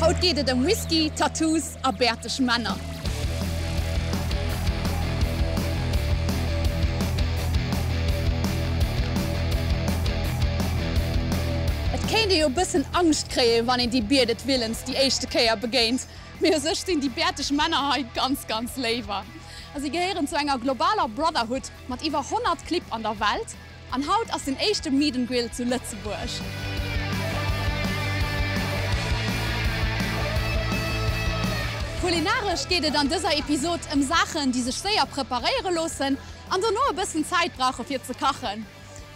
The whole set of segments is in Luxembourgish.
Haut geet et ëm Whisky, Tattoos a bäerteg Männer. Et kéint ee jo e bëssen Angscht kréien, wann een déi Bearded Villains déi éischte Kéier begéint, mee u sech sinn déi bäerteg Männer hei ganz, ganz léiwer. A si gehéieren zu enger globaler Brotherhood mat iwwer 100 Clibb an der Welt. An haut ass den éischte Meat and Grill zu Lëtzebuerg. Kulinaresch geet et an dëser Episod ëm Saachen, déi sech séier preparéiere loossen an dono e bëssen Zäit brauche fir ze kachen.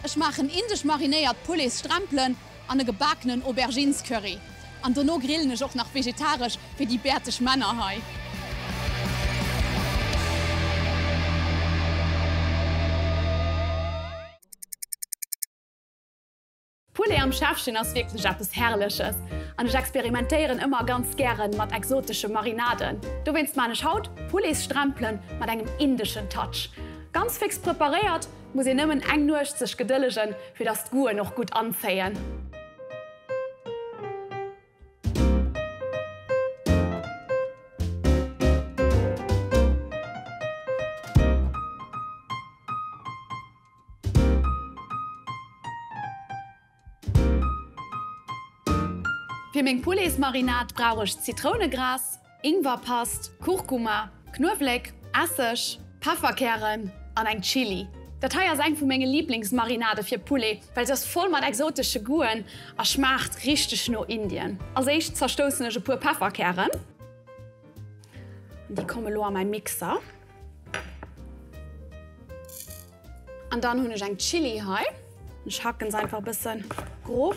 Ech maachen indesch marinéiert Pouletsstrempelen an e gebakenen Auberginescurry. An dono grillen ech och nach vegetaresch fir déi bäerteg Männer hei. Poulet am Schäffchen ass wierklech eppes Herrleches an ech experimentéieren ëmmer ganz gären mat exotesche Marinaden. Dowéinst maan ech haut Pouletsstrempelen mat engem indeschen Touch. Ganz fix preparéiert, muss een nëmmen eng Nuecht sech gedëllegen, fir dass d'Goûten och gutt anzéien. Fir meng Pouletsmarinade brauch ech Zitrounegras, Ingwerpast, Kurkuma, Knuewléck, Esseg, Pefferkären an eng Chili. Dat hei ass eng vu menge Liblingsmarinade fir Poulet, well se ass voll mat exotesche Goûten a schmaacht richteg no Indien. Als éischt zerstoussen ech e puer Pefferkären. Déi komme lo a mäi Mixer. An dann hunn ech eng Chili hei. Ech hacken se einfach e bëssen grob.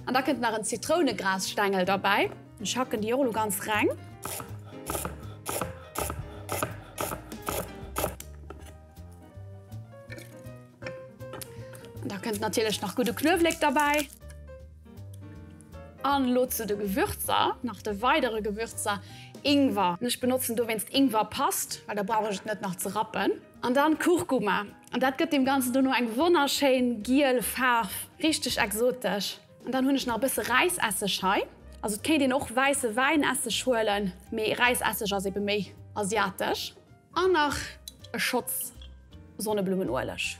An da kënnt nach en Zitrounegrasstängel derbäi. Ech hacken déi och elo ganz reng. An da kënnt natierlech nach gudde Knuewléck derbäi. An elo zu de Gewürzer, nach de weidere Gewürzer, Ingwer. Ech benotzen dowéinst Ingwerpast, well da brauch ech et net nach ze rappen. An dann Kurkuma. An dat gëtt deem Ganzen dono eng wonnerschéin giel Faarf, richteg exotesch. An dann hunn ech nach e bësse Räisesseg hei. Also et kéint een och wäisse Wäinesseg huelen, mee Räisesseg ass ebe méi asiatesch. An nach e Schotz Sonneblummenueleg.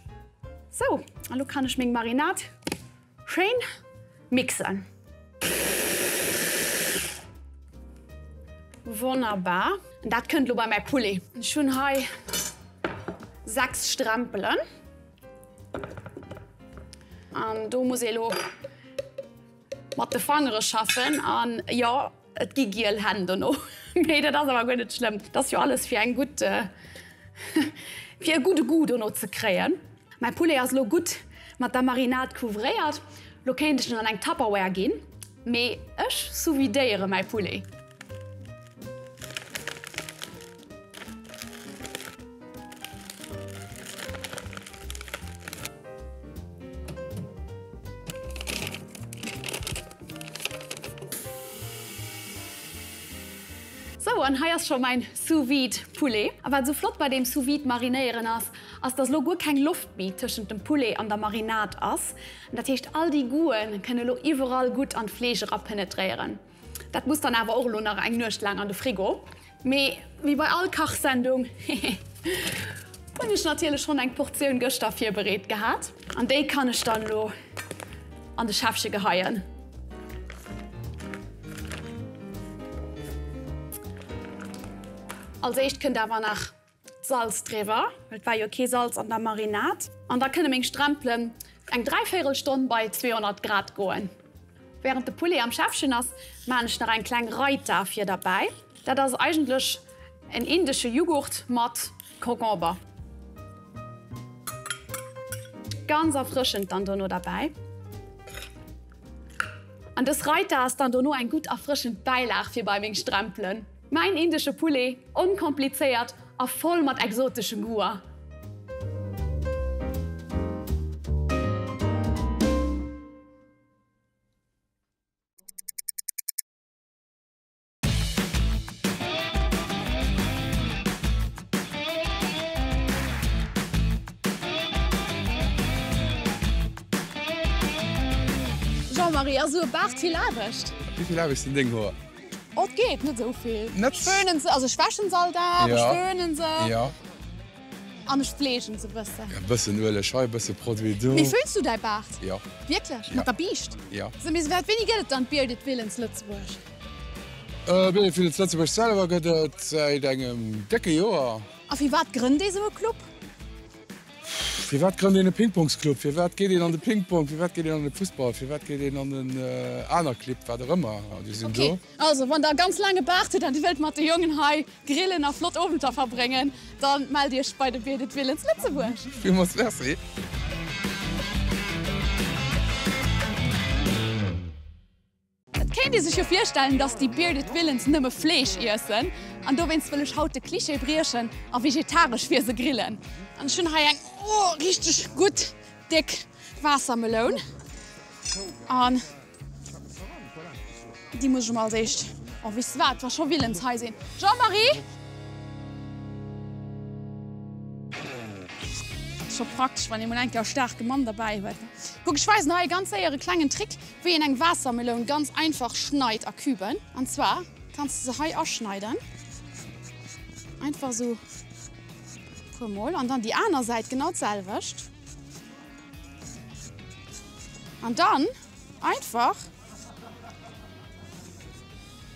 Sou, an lo kann ech meng Marinade Schéin mixen. Wonnerbar. An dat kënnt lo bei mäi Poulet. Ech hunn hei 6 Strempelen. An do muss ee lo mat de Fangere schaffen. An jo, et gi giel Hänn dono. Mee dat ass awer guer net schlëmm. Dat ass jo alles fir eng gutt, fir e gudde Goût dono ze kréien. Mäi Poulet ass lo gutt mat der Marinade couvréiert. Lo kéint ech en an eng Tupperware ginn, mee ech sous-vidéiere mäi Poulet. Sou, an hei ass scho mäin Sous-vide Poulet. A wat esou flott bei deem Sous-vide marinéieren ass, ass dass lo guer keng Loft méi tëschent dem Poulet an der Marinade ass. An dat heescht all déi Goûten kënne lo iwwerall gutt an d'Fleesch era penetréieren. Dat muss dann awer och elo nach eng Nuecht laang an de Frigo. Mee wéi bei all Kachsendung, hehe, hunn ech natierlech schonn eng Portioun gëschter virbereet gehat. An déi kann ech dann elo an de Schäffche geheien. Als éischt kënnt awer nach D'Salz driwwer, well et war jo kee Salz an der Marinade. An da kënne meng Strempelen eng dräivéierel Stonn bei 200 Grad goen. Während de Poulet am Schäffchen ass, maan ech nach eng kleng Raita fir derbäi. Dat ass eigentlech en indesche Jughurt mat Concomber. Ganz erfrëschend dann dono derbäi. An dës Raita ass dann dono eng gutt erfrëschend Bäilag fir bei meng Strempelen. Mäin indesche Poulet, onkomplizéiert a voll mat exotesche Goûter. Jean-Marie, ass esou e Baart vill Aarbecht? Wéi vill Aarbecht sinn deng Hoer? Oh, et geet, net esou vill. Net? Ech föhnen se, also ech wäschen se all Dag, ech föhnen se. Jo. An ech fleegen se e bëssen. E bëssen Ueleg hei, e bësse Produit do. Mee föhns du däi Baart? Jo. Wierklech? Mat der Biischt? Jo. So, mee wat, wéini gëtt et dann d'Bearded Villains Lëtzebuerg? Bearded Villains Lëtzebuerg selwer gëtt et säit engem décke Joer. A firwat grënnt ee sou e Club? Firwat grënnt een e Pingpongsclub? Firwat geet een an de Pingpong? Firwat geet een an de Fussball? Firwat geet een an en aner Clip? Wat och ëmmer. Déi sinn do. Ok, also wann der e ganz laange Baart hutt an dir wëllt mat de Jongen hei grillen a flott Owenter verbréngen, da mellt iech bei de Bearded Villains Lëtzebuerg. Villmools Merci. Et kéint ee sech jo virstellen, dass déi Bearded Villains nëmme Fleesch iessen an dowéinst wëll ech haut de Klischee briechen a vegetaresch fir se grillen. An ech hunn hei eng oh richteg gutt déck Waassermeloun an déi muss ech emol als éischt, oh weess de wat, wa scho Villains hei sinn, Jean-Marie! Scho praktesch wann ee mol eng Kéier e staarke Mann derbäi huet. Kuck ech weisen hei e ganz séiere klengen Trick. Wéi een eng Waassermeloun ganz einfach schneit a Küben. An zwar kanns de se hei aschneiden, einfach esou puer mol an dann déi aner Säit genau d'selwecht. An dann einfach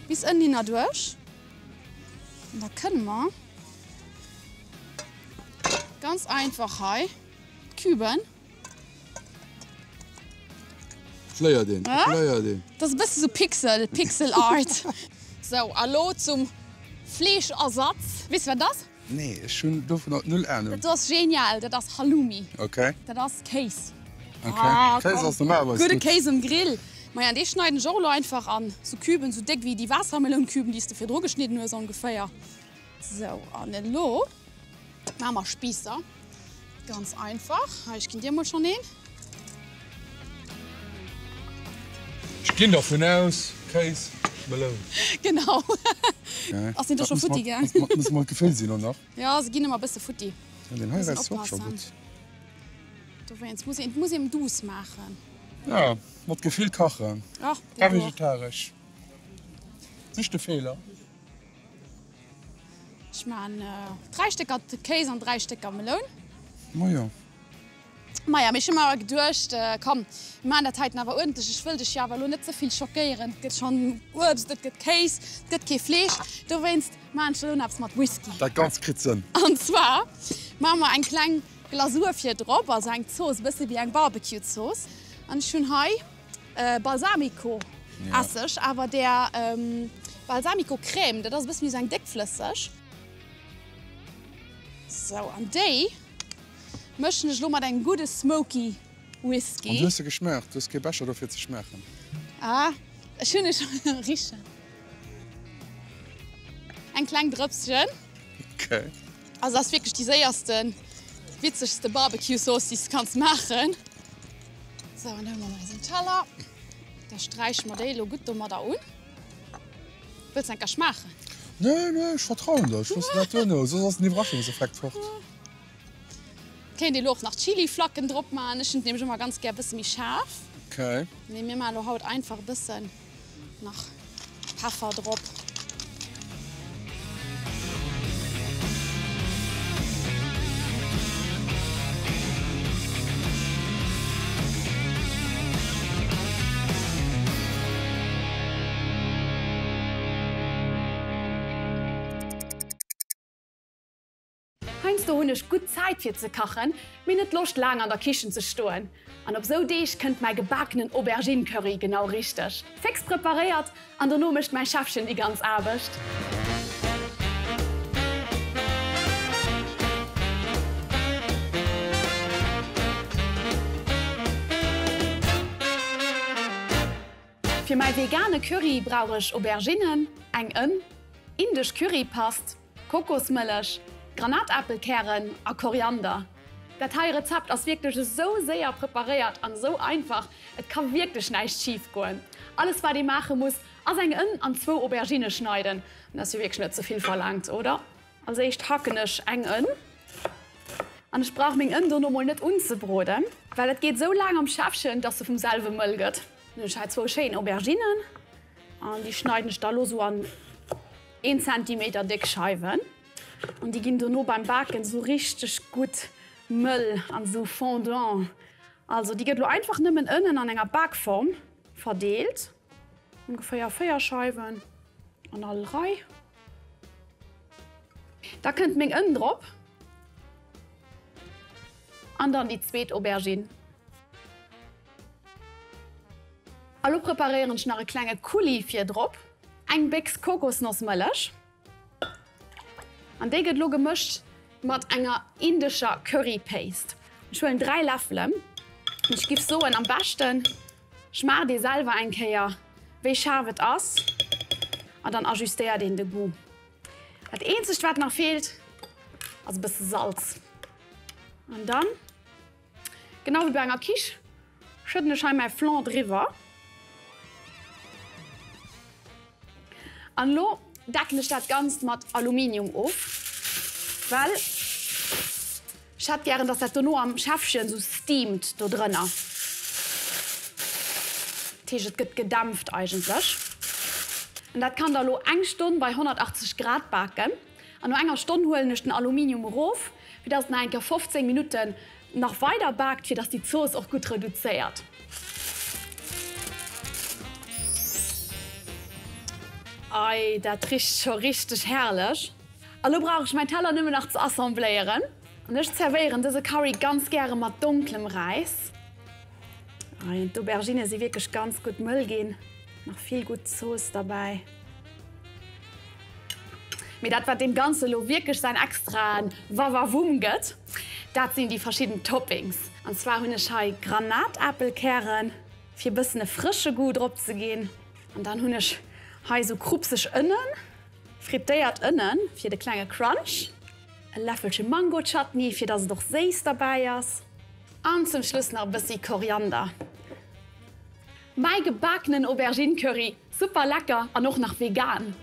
bis ënninner duerch. An da kënne mer ganz einfach hei d'Küben. Et léiert een, et léiert een. Dat ass e bësse sou Pixel, Pixel Art. Sou, a lo zum Fleeschersatz. Weess de wat dat ass? Nee, ech hunn dovunner null Ahnung. Dat ass genial, dat ass Halloumi. Ok. Dat ass Kéis. Ok, Kéis ass normalerweis gutt. Gudde Kéis um Grill. Maja, an dee schneiden ech och elo einfach an sou Küben, sou déck wéi déi Waassermelounküben, déi s de virdru geschnidden hues ongeféier. Sou, an elo maache mer Spiisser. Ganz einfach. Hei, ech ginn dir mol schonn een. Ech ginn dervun aus, Kéis, Meloun. Genau. Ass deen do scho futti gaang? Muss mol d'Gefill sinn, oder? Jo, se ginn ëmmer e bësse futti. Ja, deen hei ass och scho gutt. Dowéinst muss een, muss een douce maachen. Ja, mat Gefill kachen. A vegetaresch. Sich de Feeler. Ech maan 3 Stécker Kéis an 3 Stécker Meloun. Majo. Maja, mee ech hu mer awer geduecht, komm, mir maan dat heiten awer uerdentlech. Ech wëll dech jo awer elo net ze vill schockéieren. Et gëtt schonn Uebst, et gëtt Kéis, et gëtt kee Fleesch. Dowéinst maan ech elo nach eppes mat Whisky. Dat Ganzt kritt Sënn. An zwar maache mer eng kleng Glasur fir drop, also eng Zooss, e bësse wéi eng Barbecue-Zooss. An ech hunn hei Balsamico Esseg, awer där Balsamico Crème, dat ass e bësse méi esou eng déckflësseg. Sou, an déi mëschen ech elo mat engem gudde smoky Whisky. An du hues se geschmaacht? Du hues kee Becher do fir ze schmaachen? Ah, ech hunn e scho richen. Eng kleng Drëpschen. Okay. Also ass wierklech déi séiersten, witzegste Barbecue Sauce déi s de kanns maachen. Sou, an da hu mer nach eisen Teller. Da sträiche mer déi elo gutt domadder un. Wëlls de eng Kéier schmaachen? Nee, nee, ech vertrauen der. Ech loossen dat duerno, soss ass den Iwwerraschungseffekt fort. Kéint ee lo och nach Chiliflacken drop maachen. Ech hunn et nämlech ëmmer ganz gär e bësse méi schaarf. Okay. Mee mir maachen elo haut einfach e bëssen. Nach Peffer drop. Heiansdo hunn ech gutt Zäit fir ze kachen, mee net Loscht laang an der Kichen ze stoen. An op sou Deeg kënnt mäi gebakenen Aubergine-Curry genau richteg. Féx preparéiert an dono mécht mäi Chefchen déi ganz Aarbecht. Fir mäi vegane Curry brauch ech Auberginnen, eng Ënn, indesch Currypast, Kokosmëllech, Granatapelkären a Koriander. Dat hei Rezept ass wierklech esou séier preparéiert an esou einfach, et ka wierklech näischt schif goen. Alles wat ee maache muss ass eng Ënn an zwou Auberginne schneiden. Dat ass jo wierklech net ze vill verlaangt, oder? Als éischt hacken ech eng Ënn an ech brauch meng Ënn dono mol net unzebroden, well et geet esou laang am Schäffchen, dass se vum selwe mëll gëtt. Dann hunn ech hei zwou schéin Auberginnen an déi schneiden ech da lo sou an een Zentimeter déck Scheiwen an déi ginn dono beim Baken sou richteg gutt mëll an sou fondant. Also déi gëtt lo einfach nëmmen ënnen an enger Bakform verdeelt, ongeféier 4 Scheiwen an all Rei. Da kënnt meng Ënn drop an dann déi zweet Aubergine. A lo preparéieren ech nach e klenge Coulis fir drop, eng Béchs Kokosnossmëllech an déi gëtt lo gemëscht mat enger indescher Curry Paste. Ech huelen 3 Läffelen an ech giff soen am beschten schmaacht ee selwer eng Kéier wéi schaarf et ass an dann ajustéiert een de Goût. Dat eenzegt wat nach feelt ass e bësse Salz an dann Genau wéi bei enger Quiche schëdden ech hei mäi Flan driwwer. An elo decken ech dat Ganzt mat Aluminium of, well ech hätt gären, dass dat dono am Schäffchen sou steamt do drënner. Dat heescht, et gëtt gedämpft eigentlech. An dat kann da elo eng Stonn bei 180 Grad baken. An no enger Stonn huelen ech den Aluminium erof, fir dass et nach eng Kéier 15 Minutten nach weider baakt, fir dass déi Zooss och gutt reduzéiert. Ei, dat richt scho richteg herrlech. A lo brauch ech mäin Teller nëmmen nach ze assembléieren. An ech zerwéieren dëse Curry ganz gäre mat donklem Räis. Ei, an d'Auberginne si wierklech ganz gutt mëll ginn. Nach vill gutt Zooss derbäi. Mee dat wat deem Ganze lo wierklech säin extraen Wawawumm gëtt, dat sinn déi verschidden Toppings. An zwar hunn ech hei Granatapelkären, fir e bëssen e frësche Goût drop ze ginn. An dann hunn ech hei sou krupseg Ënnen, frittéiert Ënnen, fir de klenge Crunch. E Läffelche Mango-Chutney, fir dass et och séiss derbäi ass. An zum Schluss nach e bëssi Koriander. Mäi gebakenen Aubergine-Curry, super lecker an och nach vegan!